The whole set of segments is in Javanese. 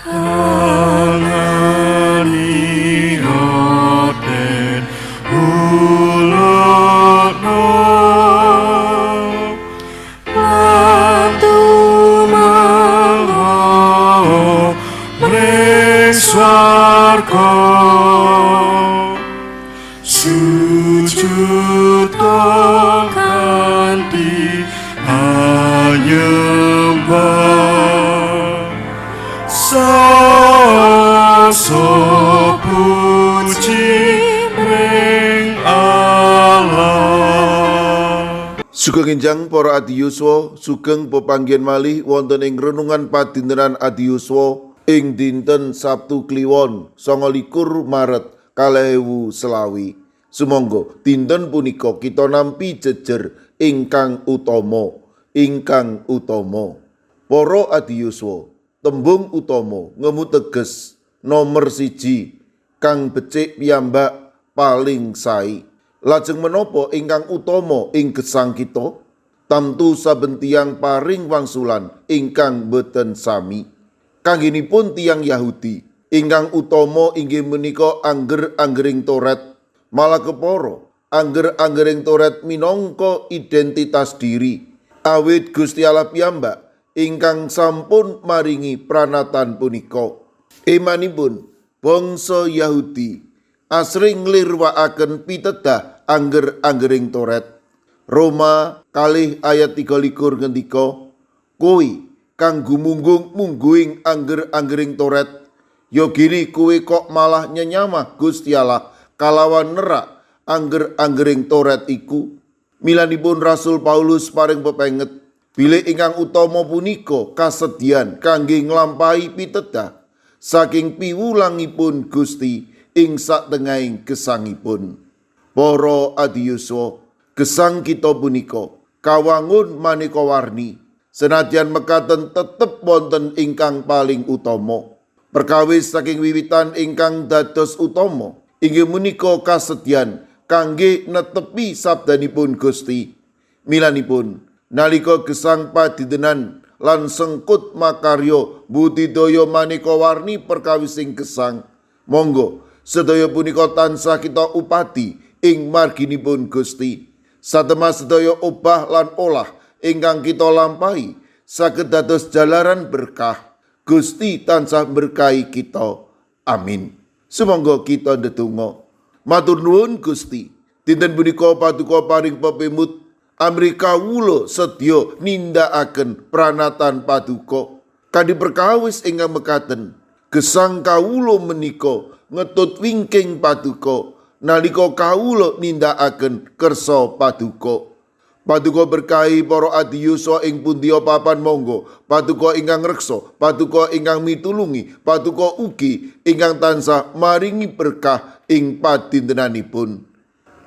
Tangani den hulukno lan tumenga mring swarga, sujud kanthi anyembah saoso puji mring Allah. Sugeng enjang, para adiyuswa, sugeng pepanggihan malih wonten ing renungan padintenan adiyuswa ing dinten Sabtu Kliwon 29 Maret 2025. Sumangga dinten punika kita nampi jejer ingkang utama, ingkang utama. Para adiyuswa, tembung utama ngemu teges nomor 1, kang becik piyambak, paling sae. Lajeng menapa ingkang utama ing gesang kita? Tamtu saben tiyang paring wangsulan ingkang boten sami. Kanggenipun tiyang Yahudi, ingkang utama inggih menika angger-anggering Toret. Malah kepara, angger-anggering Toret minangka identitas diri. Awit Gusti Allah piyambak ingkang sampun maringi pranatan punika. Emanipun bangsa Yahudi asring nglirwakaken pitedah angger-anggering Toret. Roma 2 ayat 23 ngendika, "Kowe kang gumunggung mungguing angger-anggering Toret, ya gene kowe kok malah nyenyamah Gusti Allah kalawan nerak angger-anggering Toret iku." Milanipun Rasul Paulus paring pepenget bilih ingkang utama punika kasedyan kangge nglampahi pitedah saking piwulangipun Gusti ing satengahing gesangipun. Para adiyuswa, gesang kita punika kawangun maneka warni. Senadyan mekaten, tetep wonten ingkang paling utama. Perkawis saking wiwitan ingkang dados utama inggih menika kasedyan kangge netepi sabdanipun Gusti. Milanipun nalika gesang padintenan lan sengkut makarya budidaya maneka warni perkawising gesang, monggo sedaya punika tansah kita upadi ing marginipun Gusti. Satemah sedaya obah lan olah ingkang kita lampahi saged dados jalaran berkah. Gusti tansah berkahi kita. Amin. Sumangga kita ndedonga. Matur nuwun, Gusti. Dinten punika paduka paring pepemut amrih kawula sedya nindakaken pranatan paduka. Kanthi perkawis ingkang mekaten, gesang kawula menika ngetut wingking paduka nalika kawula nindakaken kersa paduka. Paduka berkahi para adiyuswa ing pundi papan monggo. Paduka ingkang reksa, paduka ingkang mitulungi, paduka ugi ingkang tansah maringi berkah ing padintenanipun.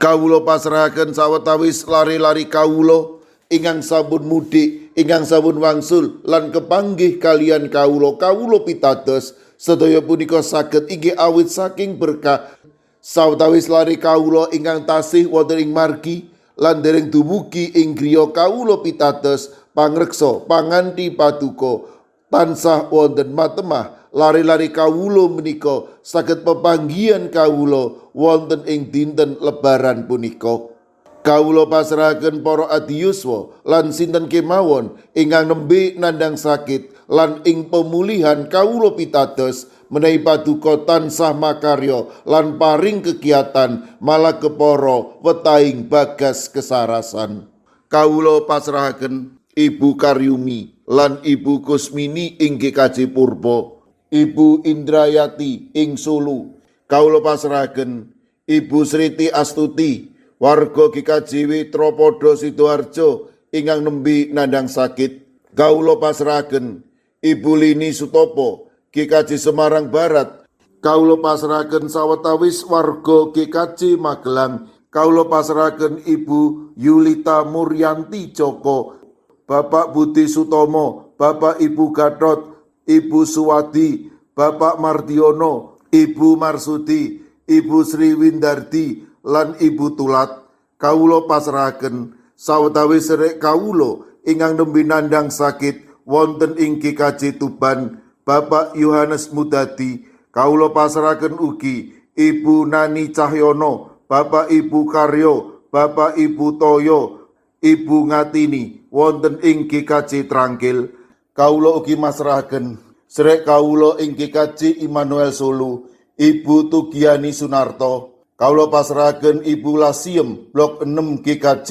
Kawula pasrahaken sawetawis lare-lare kawula ingkang sampun mudik, ingkang sampun wangsul lan kepanggih kaliyan kawula. Kawula pitados sedaya punika saged inggih awit saking berkah. Sawetawis lare kawula ingkang tasih wonten ing margi lan dereng dumugi ing griya, kawula pitados pangreksa panganti paduka tansah wonten matemah lare-lare kawula menika saged pepanggihan kawula wonten ing dinten Lebaran punika. Kawula pasrahaken para adiyuswa lan sinten kemawon ingkang nembe nandang sakit lan ing pemulihan. Kawula pitados menawi paduka tansah makarya lan paring kegiatan, malah kepara wetahing bagas kesarasan. Kawula pasrahaken Ibu Karyumi lan Ibu Kusmini ing GKJ Purbo, Ibu Indrayati ing Solo. Kawula pasrahaken Ibu Sriti Astuti, warga GKJW Tropodo Sidoarjo ingkang nembe nandang sakit. Kawula pasrahaken Ibu Lini Sutopo, GKJ Semarang Barat. Kawula pasrahaken sawetawis warga GKJ Magelang. Kawula pasrahaken Ibu Yulita Muryanti Joko, Bapak Budi Sutomo, Bapak Ibu Gatot, Ibu Suwadi, Bapak Mardiono, Ibu Marsudi, Ibu Sri Windardi, lan Ibu Tulat. Kawula pasrahaken sawetawis sedherek kawula ingkang nembe nandang sakit wonten ing GKJ Tuban. Bapak Yohanes Mudadi. Kawula pasrahaken ugi Ibu Nani Cahyono, Bapak Ibu Karyo, Bapak Ibu Toyo, Ibu Ngatini wonten ing GKJ Trangkil. Kawula ugi masrahaken sedherek kawula ing GKJ Immanuel Solo, Ibu Tugiani Sunarto. Kawula pasrahaken Ibu Lasiem Blok 6 GKJ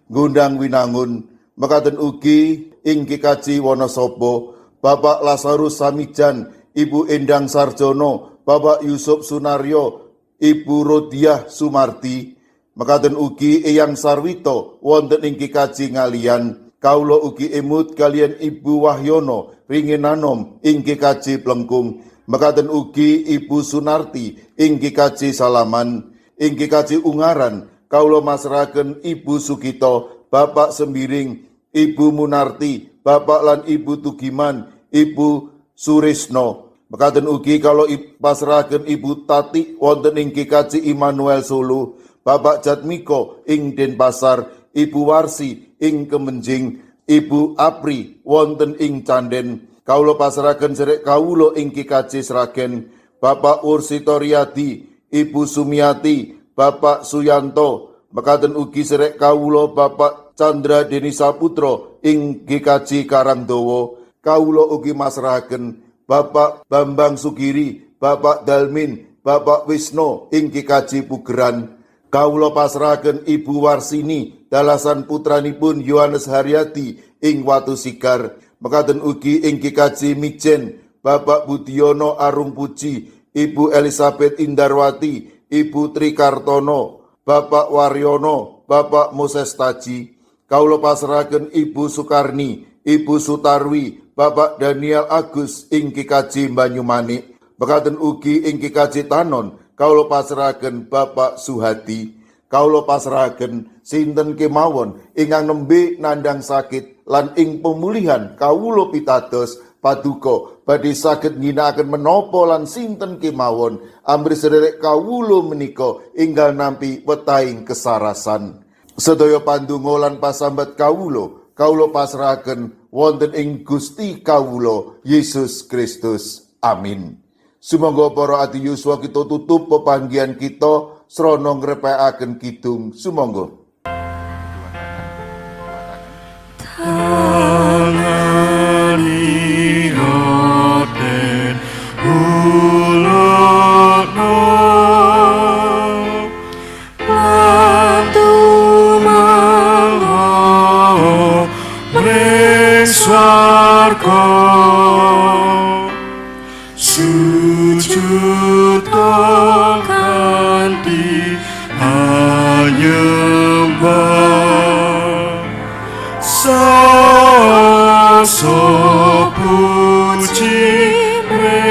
Gondang Winangun. Mekaten ugi ing GKJ Wonosobo, Bapak Lazarus Samijan, Ibu Endang Sarjono, Bapak Yusuf Sunaryo, Ibu Rodiah Sumarti. Mekaten ugi Eyang Sarwito wonten ing GKJ Ngaliyan. Kawula ugi emut kaliyan Ibu Wahyono Ringinanom ing GKJ Plengkung. Mekaten ugi Ibu Sunarti ing GKJ Salaman. Ing GKJ Ungaran kawula masrahaken Ibu Sugito, Bapak Sembiring, Ibu Munarti, Bapak lan Ibu Tugiman, Ibu Surisno. Mekaten ugi kawula pasrahaken Ibu Tati wonten ing GKJ Immanuel Solo, Bapak Jatmiko ing Denpasar, Ibu Warsi ing Kemenjing, Ibu Apri wonten ing Canden. Kawula pasrahaken sedherek kawula ing GKJ Sragen, Bapak Ursito Riyadi, Ibu Sumiati, Bapak Suyanto. Mekaten ugi sedherek kawula Bapak Chandra Denisa Putra ing GKJ Karangdowo. Kawula ugi masrahaken Bapak Bambang Sugiri, Bapak Dalmin, Bapak Wisno ing GKJ Pugeran. Kawula pasrahaken Ibu Warsini dalasan putranipun Yohanes Haryadi ing Watu Sigar. Mekaten ugi ing GKJ Mijen, Bapak Budiono Arung Puji, Ibu Elizabeth Indarwati, Ibu Tri Kartono, Bapak Waryono, Bapak Moses Taji. Kawula pasrahaken Ibu Sukarni, Ibu Sutarwi, Bapak Daniel Agus ing GKJ Banyumanik. Mekaten ugi ing GKJ Tanon, kawula pasrahaken Bapak Suhadi. Kawula pasrahaken sinten kemawon ingkang nembe nandhang sakit lan ing pemulihan kawula pitados paduka badhe saged ngginakaken menapa lan sinten kemawon amrih sedherek kawula menika enggal nampi wetahing kesarasan. Sedaya pandonga lan pasambat kawula, kawula pasrahaken wonten ing Gusti kawula Yesus Kristus. Amin. Sumangga para adi yuswa, kita tutup pepanggihan kita srana ngrepekaken kidung. Sumangga. Tangani den ulukno lan tumangga mring swarga, sujud kanthi anyembah Saso puji mring